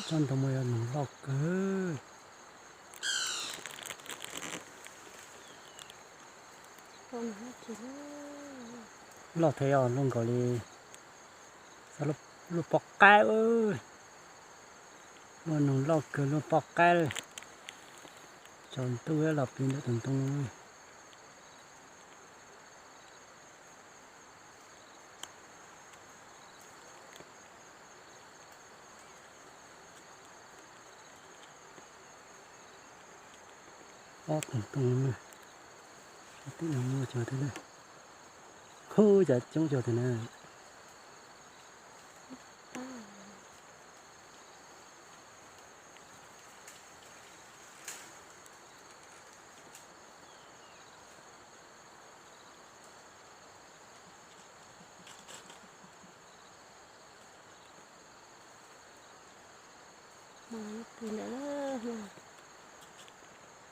Tsob ntoo mas yog noog loj kawg. Loj thiab yog luaj nkaus li luaj pob qaib. Muaj noog loj kawg luaj pob qaib. Tsaus ntuj los pw ntawm tus ntoo. Ob tug ntoo, sab tim no muaj cov thiab. Hu, cov coob cov thiab na.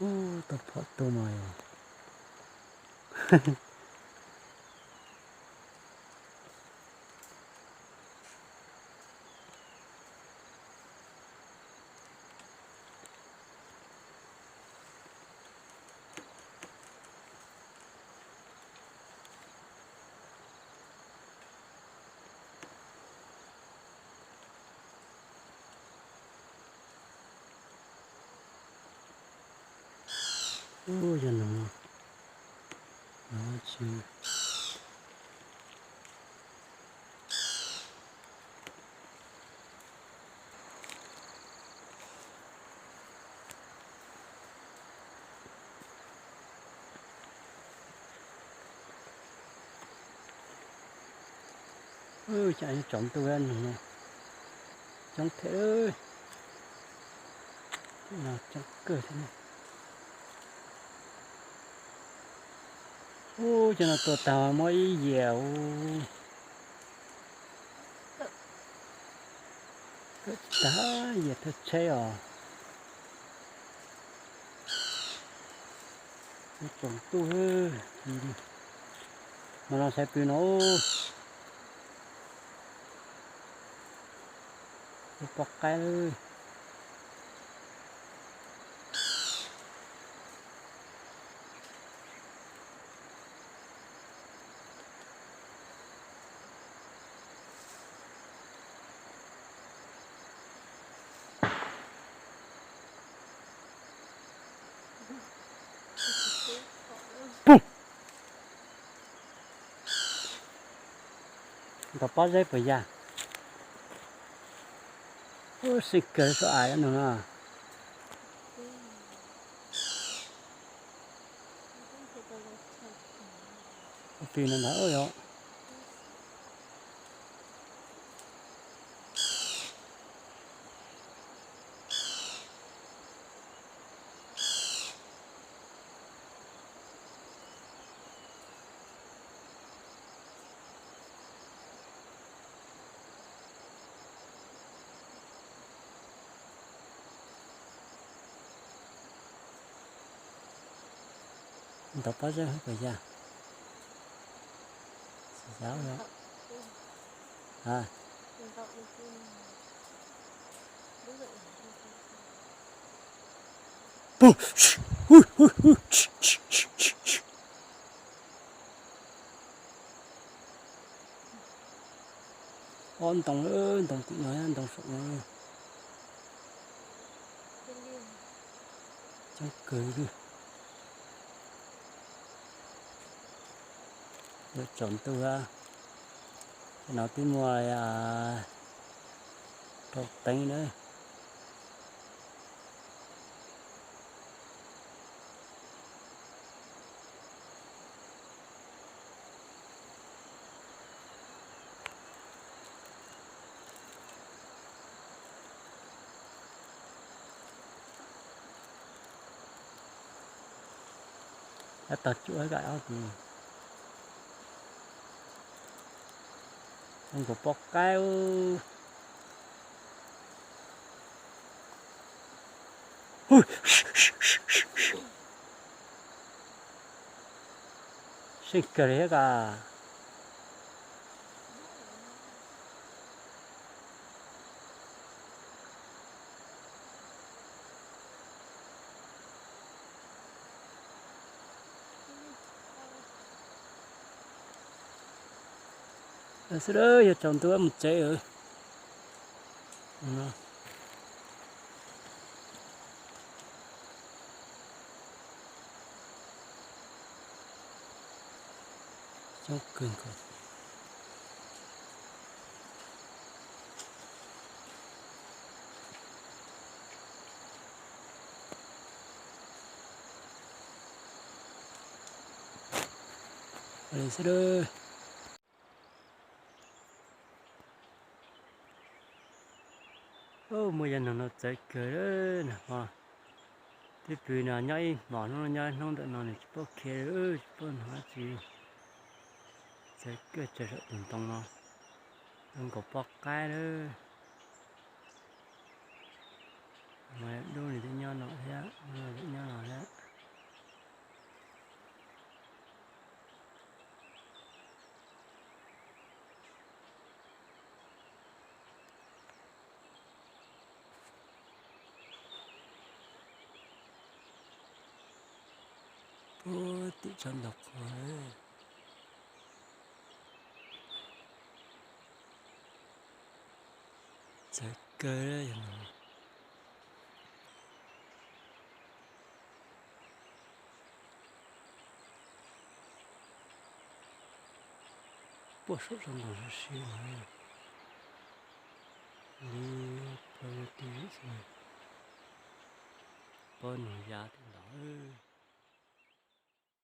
Ub, tau phom tu mas. Ub, yog no, no tsis. Ub, cas tsaus ntuj no, coob thiab. No coob kawg thiab. Ub, cov no tua tag muab ib yias. Ub, tag yias thaj tsheb os. Tsaus ntuj, mas no saib pw no. Ub, pob qaib. Ntaus pob zeb puas yaj? Ub, seej kawg, suav ais no na. Pis no ntag yom. Ntaus pob zeb puas yaj? Xav os. Ob ntoo, ntoo tim no, ntoo saum no. Coob kawg li. Yuav tsaus ntuj, no twb muaj rau teev na. Tab tom cuab ib ob tus. Zoo nkaus pob qaib. Seej kawg li thiab koj. Xwb, yog tsaus ntuj mus tsev. Li xwb. Muaj yav noog no txawv kawg na ho. Twb pw no nyob ib hmos hnub, nyob hnub ntawm no nws tsis paub khiav, tsis paub hnov dab tsi. Txawv kawg, tsaws saum tus ntoo no, zoo nkaus poj qaib lawm. Dub nws twb nyob no thiab, nyob no thiab. Puag tim tsob ntoo qhuav. Txawv kawg. Puag saum tsob ntoo sib sib no, li plaub lub tib xwb, pab nug ya tim ntawd.